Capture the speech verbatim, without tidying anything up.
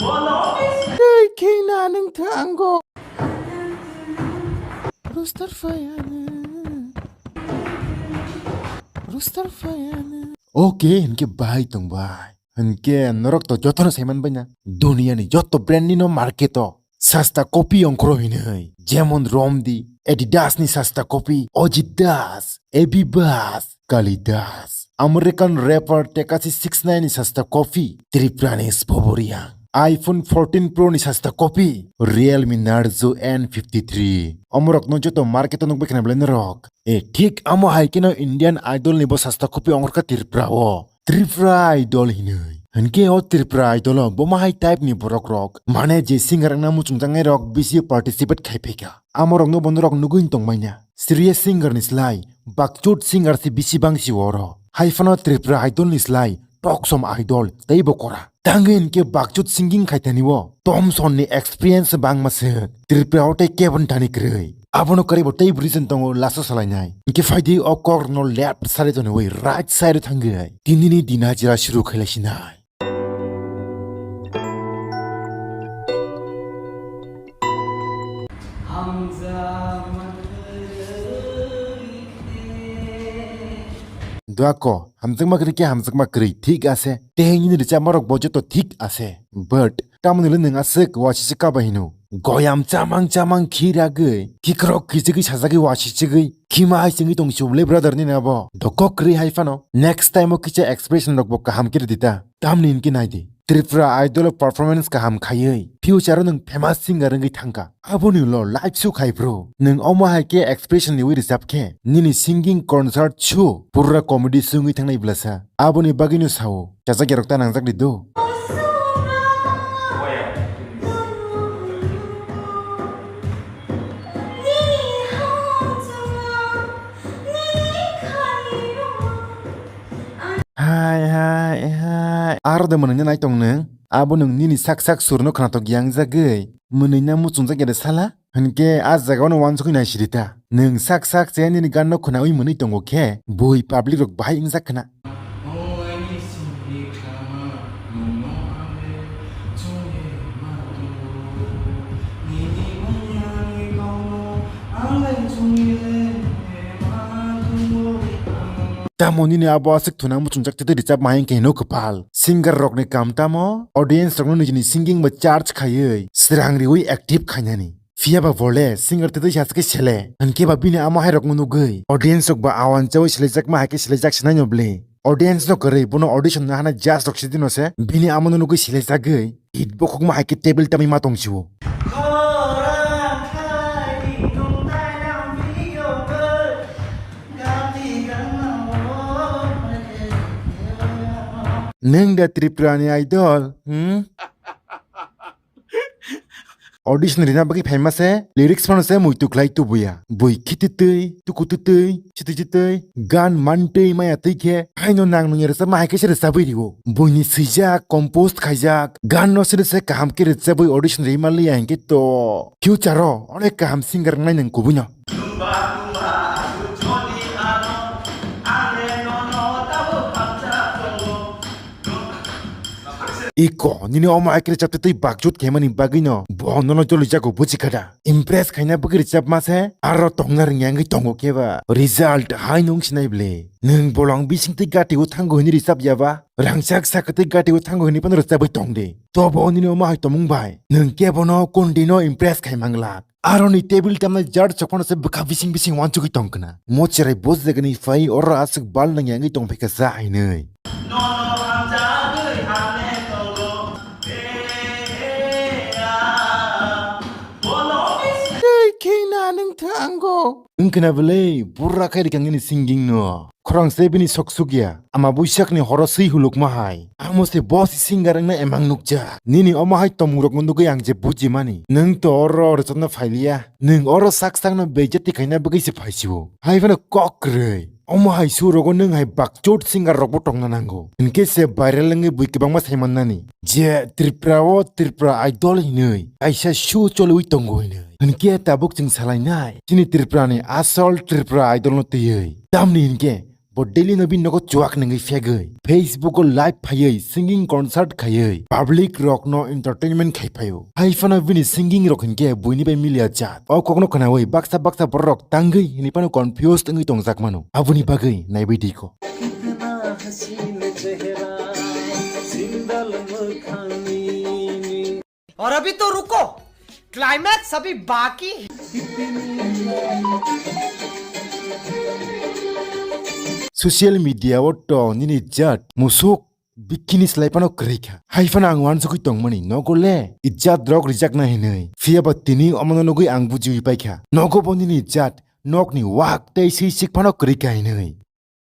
Tei khina nung thango. Rooster fire. Rooster fire. Okay, hinkhe bai tong bai. Hinkhe norok to jotono saiman bai na. Duniani joto brand ni no market o sasta coffee ongkhoro hinwi. Jemon Romdi, Adidas ni sasta coffee, Ojit Das, Abibas, Kalidas. American rapper Tekashi six nine ni sasta coffee, Tripura ni Spoboria. iPhone fourteen Pro ni sasta coffee, Realme Narzo N fifty three. Omorok no joto market o nukbai khna belai norok. E, thik amo hai khe no Indian Idol ni bo sasta coffee ongkha Tripura o. Tripura Idol hinwi. Hinkhe o Tripura Idol o bo ma hai type ni borok rok. Mane je singer wngna muchungjaknai rok bisi participate khai phaikha. Amo rok no bo norok nugwi tongmanya. Serious singer ni slai, bakchut singer se bisi bangsi oro. Hai phano Tripura Idol ni slai, toksom idol, tei bo kora. Tangwi hinkhe bakchut singing khai tani o. Thomson ni experience bangma se. Tripura o tei kebon thani kwrwi. Abono kwrwi bo tei reason tongo laso salainai. Hinkhe phaidi o kok no left side o tonwi right side o thangwi. Tini ni din hajira shuru khailaisinai. Duako, hamjakma kwrwi khe hamjakma kwrwi, thik ase. Tei nini rwchapmarok bo joto thik ase. But, tamoni le nwng aswk wasisik kaba hino. Goyam chamang chamang khi ragwi, khikrok khichigwi sajagwi wasisigwi, khima hai chengwi tong chubole brother nini abo. Dokok kwrwi hai phano. Next time o kisa expression rok bo kaham khe rwdi ta. Tamni hinkhe nai di, Tripura Idol o performance kaham khaiwi future o nwng famous singer wngwi thangkha. Aboni ulo live show khai bro. Nwng omo hai khe expression riwi rwchap khe nini singing concert show pura comedy show wngwi thangnai blasa. Aboni bagwino sao, chajak yarok ta nangjak di do. Hai, hai, hai. Aro de mwnwina nai tong nwng. Abo nwng nini sak sak surno khwnathok yangjagwi. Mwnwina muchungjak ya de sala. Hinkhe a jaga ono wansukwi nai sidi ta. Nwng sak sak se nini ganno khwnawi mwnwi tongo khe, bui public rok bahai wngjak khwna. Tamo nini abo aswk thuna muchungjak tei rwchap ma hinkhe hino kwpal. Singer rokni kam tamo audience rokno nijini singing bai charge khaiwi srang riwi active khainani. Phiya ba bole singer tei tei saske sele. Hinkhe ba bini amo hai rokno nugwi audience rok ba awan chawi selejak ma hai khe selejak sinai no bwle. Audience no kwrwi bono audition no hana judge rok sidino se bini amo no nugwi selejagwi hit bokhok ma hai khe table tamwi ma tong sio. Nwng da Tripura ni idol, hmm? Audition rina bagwi phaima se, lyrics phano se muitu khlai tubuya. Bui khititwi, tukutitwi, chitwi chitwi, gan mantwi maya twi khe, haino nang nungya rwchapma hai khe se rwchabwi rio. Buini swijak, composed khaijak, gan no se se kaham khe rwchabwi audition rima liya hinkhe to future o onek kaham singer wngnai nwng kubuino. Iko, nini omo hai khe rwchaptwi twi bakchut khaimani bagwino bo nono jolijago bujikhada. Impress khaina bagwi rwchapma se, aro tongna rwngya wngwi tongo khe ba. Result hai nung sinai bwle. Nwng bolong bisingtwi gati o thango hwnwi rwchapya ba? Rangchak sakatwi gati o thango hwnwi phano rwchapwi tong de. Tobo nini omo hai tongmung bai nwng kebono kondino impress khai manglak. Aroni table tamnai judge rok phano se bwkha bising bising uansugwi tong khna. Mo cherai bo jagani phai oro aswk bal nangya wngwi tong phaikha sa hinwi. Tei khina nwng thango. Wngkhna bwle, burra khai rikha nini singing no. Khorang se bini sok sukya. Ama buisakni horo swi hulukma hai. Amo se boss singer wngna emang nukjak. Nini omo hai tongmung rokno nugwi ang je bujimani. Nwng to oro rwchapna phailiya. Nwng oro sak sakno bejati khaina bagwi se phaisio. Hai phano kok kwrwi. Omo hai surogo nwng hai bakchot singer rokbo tongna nango. Hinkhe se viral wngwi bui kwbangma saimannani. Je Tripura o Tripura Idol hinwi kaisa show choliwi tongo hinwi. Hinkhe tabuk chwng salainai chini Tripura ni asol Tripura Idol no twiwi. Tamni hinkhe Bo daily no bini nogo chuak nangwi phegwi Facebook o live phaiwi singing concert khaiwi public rok no entertainment khai phaio. Hai phano bini singing rok hinkhe buini bai milia jat. O kokno khnawi baksa baksa borok tangwi hinwi phano confused wngwi tongjak mano. Aboni bagwi naibai di kho. और अभी तो रुको, क्लाइमैक्स अभी बाकी है। Social media o to nini jat musuk bikini slai phano kwrwi kha. Hai phano ang uansugwi tongmani nogo le ijat rok rijak na hinwi. Phiya ba tini omono nugwi ang bujiwi paikha. Nogo bo nini jat nokni wak tei swi sik phano kwrwi kha hinwi.